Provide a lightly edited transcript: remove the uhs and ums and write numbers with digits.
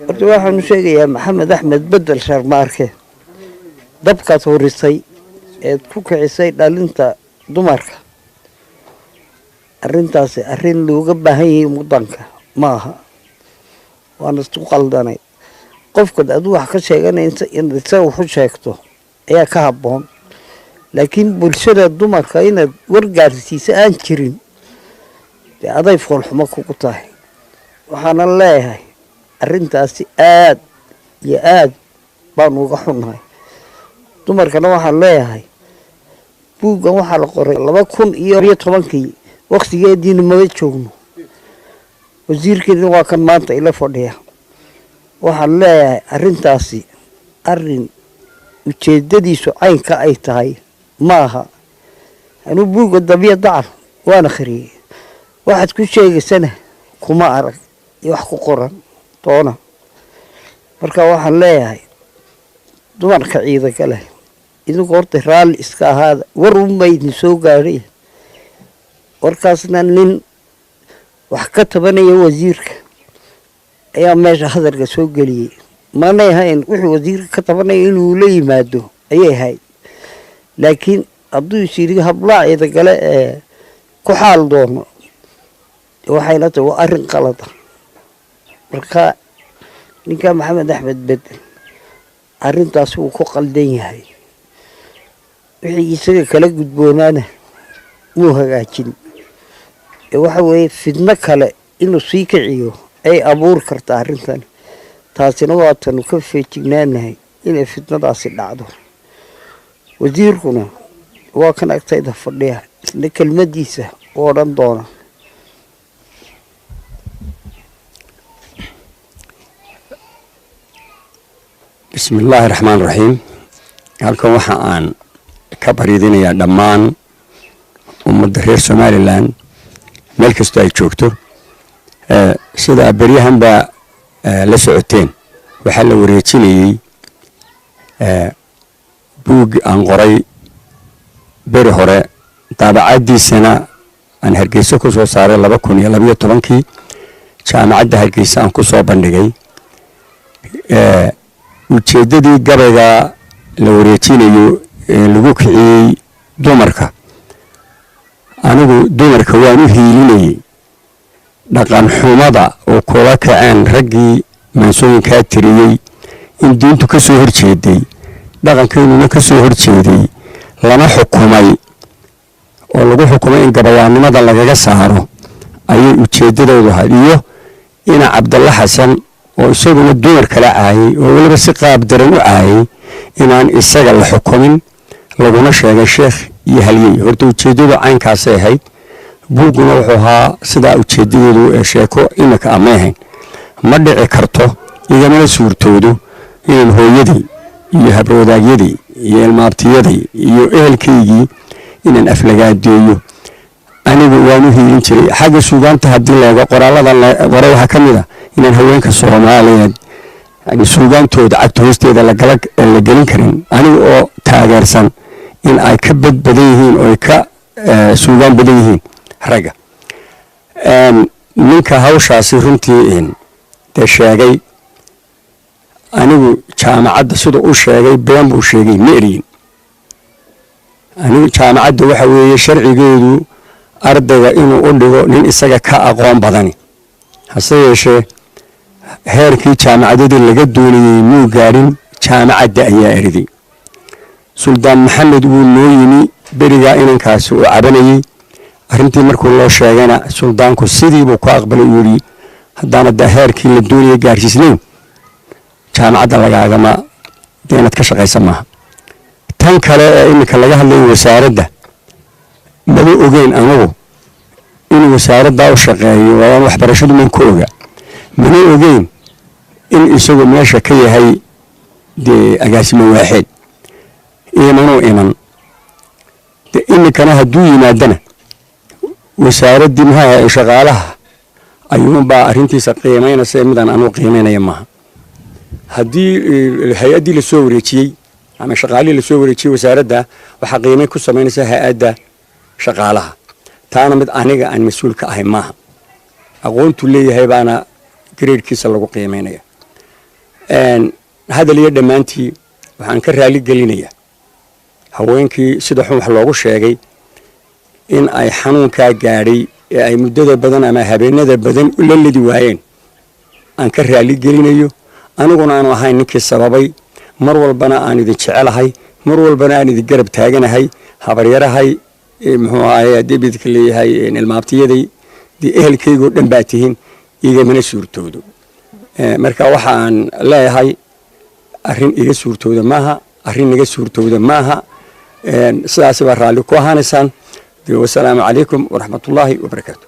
Horta waxaanu sheegayaa Maxamed Axmed Bedel Sharmaarke, dabkaad horisay eed ku kicisay dhalinta dumarka, arrintaasi arrin looga baahan yahay waddanka ma aha, waana isku qaldanay. Qofkaad aduu wax ka sheeganaysa inaad isaga waxu sheegto ayaa ka habboon, laakiin bulshada dumarka inaad wargaarsiisa aan jirin dee aday foolxumo kugu tahay. Waxaana leeyahay arrintaasi aad iyo aad baanu uga xunnahay. Dumarkana waxaan leeyahay buuggan waxaa la qoray 2010-kii, wakhtigeediina maba joogno, wasiirkeedina waa kan maanta ila fadhiya. Waxaan leeyahay arrintaasi arrin ujeeddadiisu caynka ay tahay ma aha. Anuu buugga Dabiya Dacar waan akhriyey, waxaad ku sheegaysana kuma arag iyo wax ku qoran toona. Marka waxaan leeyahay dumarka Ciidanka leh, idinku horta raalli iska ahaada, war unbaa idin soo gaadhay. Warkaasna nin wax ka tabanaya wasiirka ayaa meesha hadalka soo geliyey, manay ahayn wuxuu wasiirka ka tabanaya inuu la yimaado ayay ahayd, laakiin hadduu is yidhi hablaa Ciidagale ee ku xaal doono, waxay la tahay waa arrin qalada. Marka ninka Maxamed Axmed Bedel arrintaas wuu ku qaldan yahay, wixii isaga kala gudboonaana muu hagaajin, ee waxa weeye fidno kale inuu sii kiciyo ay abuuri kartaa arrintan, taasina waatanu ka feejignaanahay inay fidnadaasi dhacdo. Wasiirkuna waa kan agtayda fadhiya, isna kelmadiisa u odhan doona. Bismi illaahi raxmaan raxiim. Halkan waxa aan ka bariidinayaa dhammaan ummadda reer Somalilan meel kastoo ay joogto. Sida beryahan baa la socoteen, waxaa la wareejinayey buug aan qoray beri hore, daabacaddiisana aan Hargeysa ku soo saaray 2012-kii, Jaamacadda Hargeysa aan ku soo bandhigay. Ujeeddadii gabayga la wareejinayo ee lagu kiciyey dumarka, anigu dumarka waan u hiilinayey dhaqan xumada oo kula kaceen raggii maansooyinkaa tiriyey, in diintu ka soo horjeeday, dhaqankeennuna ka soo horjeeday, lana xukumay oo lagu xukumay in gabayaannimada lagaga saaro ayay ujeeddadoodu ahayd, iyo ina Cabdalla Xasan oo isaguna dumar kala caayay oo weliba si qaab daran u caayay inaan isaga la xukumin, laguna sheegay sheekh iyo halyey. Horta ujeeddadu caynkaasay ahayd, buugguna wuxuu ahaa sidaa ujeeddadoodu ee sheeko imika amay ahayn. Ma dhici karto, igamana suurtoodo inaan hooyadii iyo habrawadaagyaday iyo ilmaabtiyaday iyo ehelkaygii inaan aflagaadeeyo. Anigu waan u hiilin jiray xagga suugaanta. Haddii leego qoraallada qoray, waxaa ka mid a inaan haweenka Soomaaliyeed yani suugaantooda cagta hoosteeda lagala la gelin karin, aniga oo taageersan in ay ka bad badan yihiin oo ay ka suugaan badan yihiin ragga. Ninka hawshaasi runtii dee sheegay, anigu jaamacadda siduu u sheegay been buu sheegay, ma eryin. Anigu jaamacadda waxa weeye sharcigeedu ardayga inuu u dhigo nin isaga ka aqoon badani, hase yeeshee heerkii jaamacadadii laga doonayey muu gaadhin, jaamacadda ayaa eriday. Suldaan Maxamed wuu noo yimi berigaa inankaasi uu cabanayey. Arrintii markuu loo sheegayna suldaanku sidii buu ku aqbalay, uu yidhi haddaana dee heerkii la doonayay gaarsiisnayn jaamacadda lagaagama dee inaad ka shaqaysa maaha. Tan kale ee iminka laga hadlayo wasaaradda, maba ogeyn anigu inuu wasaaraddaa u shaqeeyo, waayaan waxbarashadu man ku oga, mana ogeyn in isagu meesha ka yahay dee agaasimo waaxeed, imanuu iman de. Iminkana hadduu yimaadana wasaaraddii maxaa shaqaalaha ayuunbaa arrintiisa qiimaynaysa, midaan anugu qiimaynaya maaha. Haddii hay-addii lasoo wareejiyey ama shaqaalihii lasoo wareejiyey wasaaradda, waxaa qiimayn ku samaynaysa hay-adda shaqaalaha, taana mid aniga aan mas-uul ka ahay maaha. Aqoontuu leeyahay baana gareerkiisa lagu qiimaynaya. Hadal iyo dhammaantii, waxaan ka raali gelinayaa haweenkii sida xun wax loogu sheegay in ay xanuunkaa gaadhay ee ay muddada badan ama habeenada badan la ledi waayeen. Aan ka raali gelinayo, aniguna aanu ahayn ninkii sababay. Mar walbana aan idin jecelahay, mar walbana aan idin garab taaganahay. Habaryarahay, muxuu ahaye, haddii bidka leeyahay, ilmaabtiyaday dee ehelkaygoo dhan baa tihin, igamana suurtoodo. Marka waxaan leeyahay, arrin iga suurtooda maaha, arrin naga suurtooda maaha. Sidaas baa raalli ku ahaanaysaan. Wasalaamu calaykum waraxmatullaahi wabarakaatu.